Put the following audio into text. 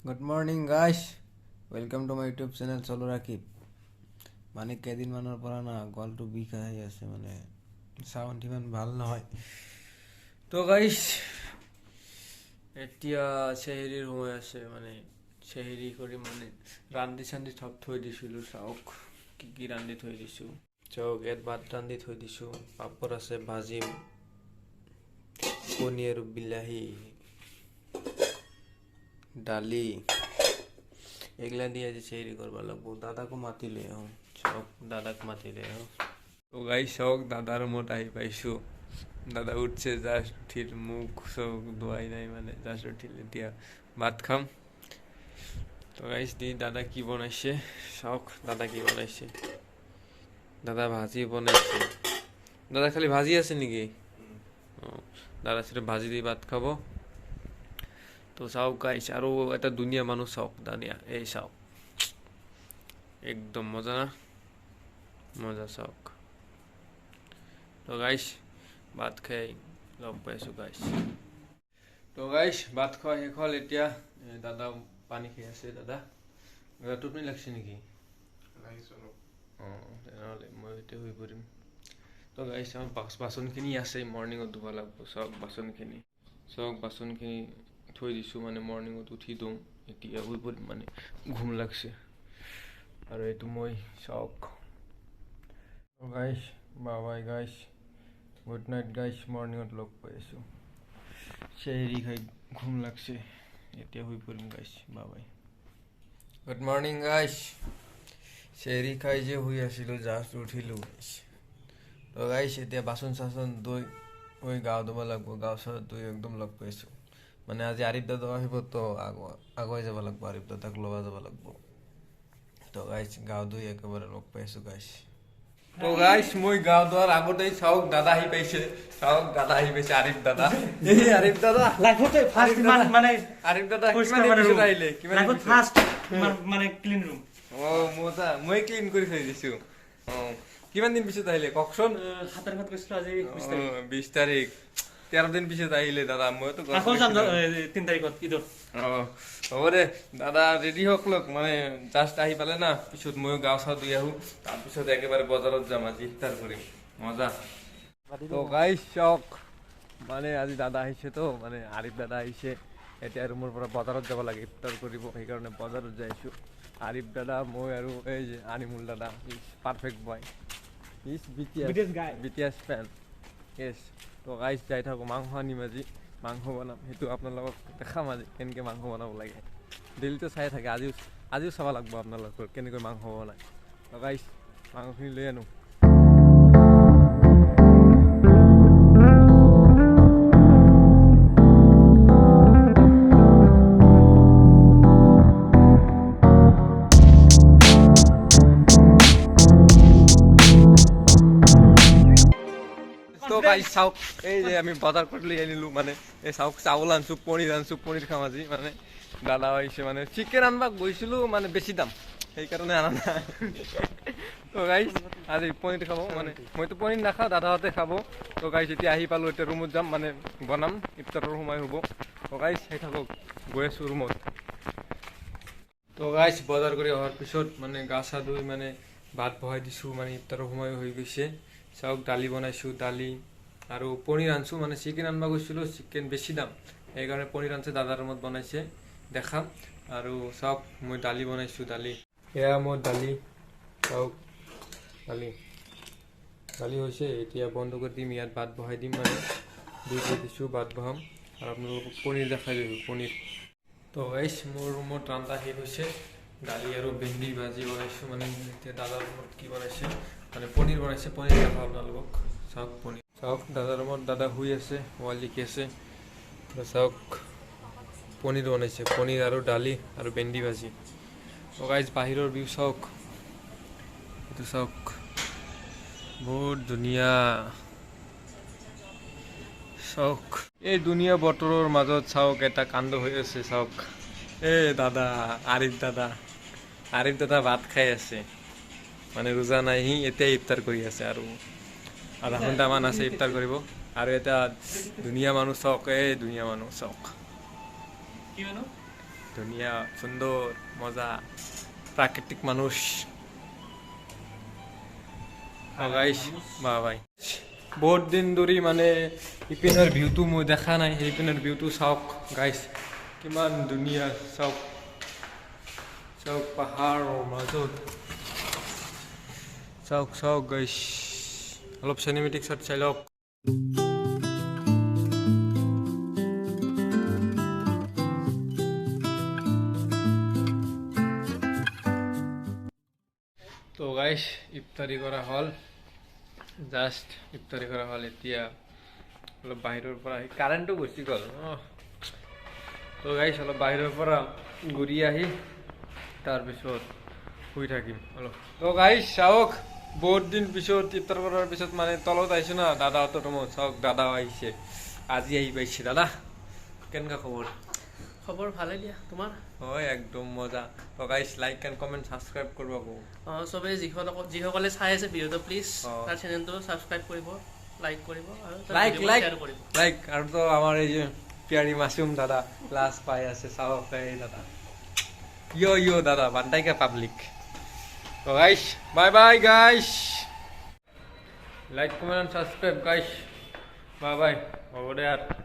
Good morning guys, welcome to my YouTube channel চলো ৰাকিব। মানে কেইদিনমানৰ পৰা না গলটো বিষ আহি আছে, মানে চাউণ্ড ইমান ভাল নহয়। তো গাইছ, এতিয়া চেহেৰিৰ সময় আছে, মানে চেহেৰি কৰি মানে ৰান্ধি চান্ধি চব থৈ দিছিলোঁ। চাওক কি কি ৰান্ধি থৈ দিছোঁ। চাওক, ইয়াত ভাত ৰান্ধি থৈ দিছোঁ, পাপৰ আছে, ভাজিম, কণী আৰু বিলাহী, দালি, এগুলা দিয়ে আজি চেহেৰি কৰিব লাগব। দাদাকো মাতি লৈ আহোঁ। চাওক, দাদাক মাতি লৈ আহোঁ। তো গাইছ, চাওক, দাদাৰ ৰুমত আহি পাইছোঁ। দাদা উঠছে জাষ্ট, উঠিল, মুখ চুখ ধোৱাই নাই, মানে জাষ্ট উঠিল। এতিয়া ভাত খাম। তো গাইছ, দি দাদা কি বনাইছে চাওক। দাদা কি বনাইছে? দাদা ভাজি বনাইছে। দাদা, খালি ভাজি আছে নেকি? অঁ, দাদা সেটা ভাজি দি ভাত খাব। তো চাওক গাইছ, আৰু এটা ধুনীয়া মানুহ চাওক, ধুনীয়া, এই চাওক, একদম মজা না মজা, চাওক। তো গাইছ, ভাত খাই লগ পাইছোঁ গাইছ। তো গাইছ, ভাত খোৱা শেষ হ'ল। এতিয়া দাদা পানী খাই আছে। দাদা, দাদা, টোপনি লাগছে নেকি? অঁ, তেনেহ'লে মই এতিয়া শুই পৰিম। তো গাইছ, আমাৰ বাচনখিনি আছে, মৰ্ণিঙত ধুব লাগিব। চাওক বাচনখিনি, চাওক, বাচনখিনি থৈ দিছোঁ, মানে মৰ্ণিঙত উঠি ধুম। এতিয়া শুই পৰিম, মানে ঘুম লাগছে। আৰু এইটো মই, চাওক। Guys, bye bye guys, good night guys, মৰ্ণিঙত লগ পাই আছোঁ। চেহেৰি খাই ঘুম লাগছে, এতিয়া শুই পৰিম guys, bye bye, good morning guys। চেহেৰি খাই যে শুই আছিলোঁ, জাষ্ট উঠিলোঁ গাইছ। তো গাইছ, এতিয়া বাচন চাচন ধুই মই গা ধুব লাগিব। গা চা ধুই একদম লগ পাইছোঁ। মানে আজি আৰিফ দাদা আহিব, তো আগুৱাই যাব লাগিব, আৰিফ দাদাক ল'ব যাব লাগিব। তো গাইছ, গা ধুই একেবাৰে লগ পাইছোঁ গাইছ। তো গাইছ, মই গা ধোৱাৰ আগতেই চাওক, দাদা আহি পাইছে। চাওক, দাদা আহি পাইছে, আৰিফ দাদা। এই আৰিফ দাদা। লাইফতে ফাৰ্ষ্ট ইমান মানে আৰিফ দাদা, পৰিষ্কাৰ কিমান দিন মানে পিছত room। আহিলে? কিমান দিন লাইফত পিছত? ফাৰ্ষ্ট মানে ক্লিন ৰুম। অ মজা, মই ক্লিন কৰি থৈ দিছো। অ, কিমান দিন পিছত আহিলে কওকচোন? 7 তাৰিখত গৈছিলো, আজি 20 তাৰিখ। 20 তাৰিখ, 13 দিন পিছত আহিলে দাদা। মইতো ঘৰত আকৌ যাম। গৈছিলো। 3 তাৰিখত ঈদত। অ, হ'ব দে। দাদা ৰেডি হওক লওক, মানে জাষ্ট আহি পালে না। পিছত ময়ো গা চা ধুই আহো, তাৰপিছত একেবাৰে বজাৰত যাম, আজি ইফতাৰ কৰিম মজা। তো গাইছ, চাওক, মানে আজি দাদা আহিছে, তো মানে আৰিফ দাদা আহিছে। এতিয়া ৰুমৰ পৰা বজাৰত যাব লাগে ইফতাৰ কৰিব, সেইকাৰণে বজাৰত যাইছোঁ। আৰিফ দাদা, মই আৰু এই যে আনিমুল দাদা, is perfect boy, is BTS. BTS guy. BTS fan, yes। তো গাইছ, যাই থাকোঁ, মাংস আনিম আজি, মাংস বনাম। সেইটো আপোনালোকক দেখাম আজি কেনেকৈ মাংস বনাব লাগে। ডেইলিতো চাই থাকে, আজিও চাব লাগিব আপোনালোকৰ কেনেকৈ মাংস বনায়। তো গাইছ, মাংসখিনি লৈ আনো। তো গাইছ, চাওক, এই যে আমি বজাৰ কৰি লৈ আনিলোঁ। মানে এই চাওক, চাউল আনছোঁ, পনীৰ আনছোঁ, পনীৰ খাম আজি। মানে দাদা আহিছে, মানে চিকেন আনবা গৈছিলোঁ, মানে বেছি দাম, সেইকাৰণে আনা নাই। তো গাইছ, আজি পনীৰ খাব, মানে মইতো পনীৰ নাখাওঁ, দাদাহঁতে খাব। তো গাইছ, এতিয়া আহি পালোঁ, এতিয়া ৰুমত যাম, মানে বনাম, ইফতাৰৰ সময় হ'ব। তো গাইছ, চাই থাকক, গৈ আছোঁ ৰুমত। তো গাইছ, বজাৰ কৰি অহাৰ পিছত মানে গা চা ধুই মানে ভাত বহাই দিছোঁ, মানে ইফতাৰৰ সময় হৈ গৈছে। চাওক, দালি বনাইছোঁ, দালি আৰু পনীৰ আনছোঁ। মানে চিকেন আনবা গৈছিলোঁ, চিকেন বেছি দাম, সেইকাৰণে পনীৰ আনছে, দাদাৰ ৰুমত বনাইছে, দেখাম। আৰু চাওক, মই দালি বনাইছোঁ, দালি, এয়া মোৰ দালি। চাওক, দালি হৈছে, এতিয়া বন্ধ কৰি দিম। ইয়াত ভাত বহাই দিম, মানে দি থৈ দিছোঁ, ভাত বহাম আৰু আপোনালোকক পনীৰ দেখাই দিছোঁ, পনীৰ। তো গাইছ, মোৰ ৰুমত ৰন্ধা শেষ হৈছে, দালি আৰু ভেন্দি ভাজি বনাইছোঁ। মানে এতিয়া দাদাৰ ৰুমত কি বনাইছে? মানে পনীৰ বনাইছে, পনীৰ দেখাওঁ আপোনালোকক। চাওক পনীৰ, চাওক, দাদাৰ ৰুমত দাদা শুই আছে, ৱাল লিখি আছে। তো চাওক, পনীৰ বনাইছে, পনীৰ আৰু দালি আৰু ভেন্দি ভাজি। তো গাইছ, বাহিৰৰ ভিউ চাওক, এইটো চাওক, বহুত ধুনীয়া। চাওক, এই ধুনীয়া বতৰৰ মাজত চাওক, এটা কাণ্ড হৈ আছে। চাওক, এই দাদা, আৰিফ দাদা, আৰিফ দাদা ভাত খাই আছে, মানে ৰোজা নাই, সি এতিয়া ইফতাৰ কৰি আছে আৰু আধা ঘণ্টামান আছে ইফতাৰ কৰিব। আৰু এটা ধুনীয়া মানুহ চাওক, এই ধুনীয়া মানুহ চাওক। কি মানুহ? ধুনীয়া সুন্দৰ মজা প্ৰাকৃতিক মানুহ। গাইছ, বাই বাই। বহুত দিন ধৰি মানে ইপিনৰ ভিউটো মই দেখা নাই, সেইপিনৰ ভিউটো চাওক গাইছ, কিমান ধুনীয়া। চাওক চাওক পাহাৰৰ মাজত, চাওক চাওক গাইছ, অলপ চিনেমেটিক শ্বট চাই লওক। তো গাইছ, ইফতাৰী কৰা হ'ল, জাষ্ট ইফতাৰী কৰা হ'ল। এতিয়া অলপ বাহিৰৰ পৰা আহি কাৰেণ্টটো গুচি গ'ল। অঁ, তো গাইছ, অলপ বাহিৰৰ পৰা ঘূৰি আহি তাৰপিছত শুই থাকিম অলপ। তো গাইছ চাওক, বহুত দিন পিছত ইফতাৰ কৰাৰ পিছত মানে তলত আহিছোঁ না দাদাহঁতৰ ৰুমত। চাওক দাদাও আহিছে, আজি আহি পাইছে। দাদা কেনেকুৱা খবৰ? খবৰ ভালে দিয়া, তোমাৰ? হয়, একদম মজা। তো guys, like and comment subscribe কৰিব কওঁ। অঁ, চবেই যিসকলে চাই আছে ভিডিঅ'টো, প্লিজ অঁ। তাৰ চেনেলটো ছাবস্ক্ৰাইব কৰিব, লাইক কৰিব আৰু তাৰ লাইক ভিডিঅ'বোৰ লাইক শ্বেয়াৰ কৰিব। লাইক। আৰু তো আমাৰ এই যে পিয়াৰী মাছুম দাদা ক্লাছ পাই আছে, চাওক এই দাদা, ইয় ইয় দাদা বান্তাইকা পাব্লিক। তো guys, bye bye guys, like comment and subscribe guys, bye bye. হ'ব দে আৰু।